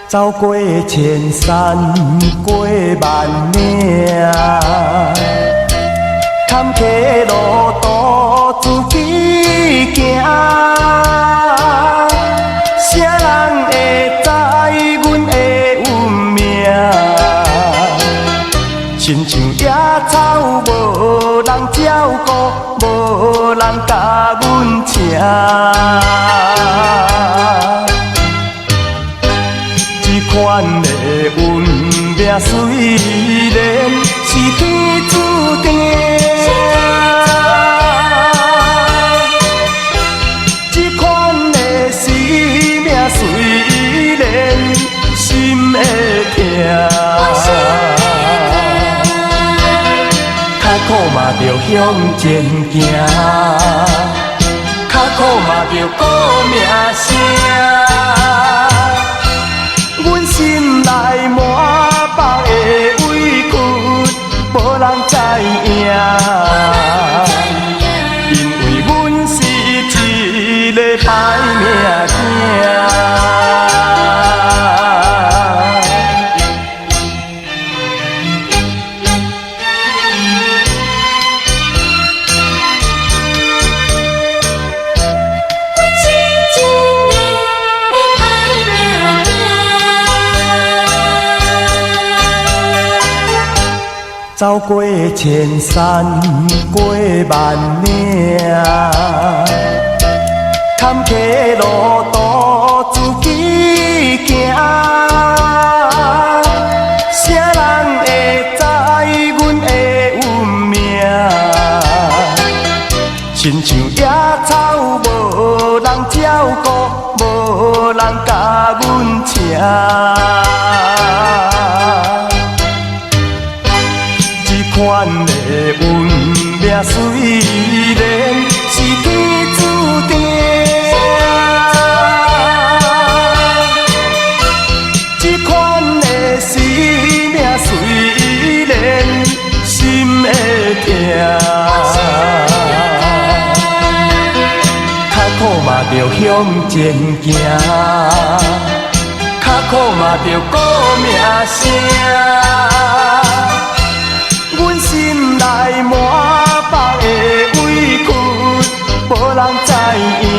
走過千山過萬嶺，坎坷路途自己行。啥人會知阮的運命？親像野草無人照顧，無人共阮請。這款的運命雖然是天注定，這款的生命雖然心會疼，較苦嘛著向前行，較苦嘛著顧名聲。阮心內滿腹的委屈，無人知影。因為阮是一个歹命囝。阮是一个歹命囝。走過千山過萬嶺，坎坷路途自己行。啥人會知阮的運命？親像野草無人照顧，無人共阮請。這款的運命雖然是天注定，這款的生命雖然心會疼，較苦嘛著向前行，較苦嘛著顧名聲。阮心內滿腹的委屈，無人知影。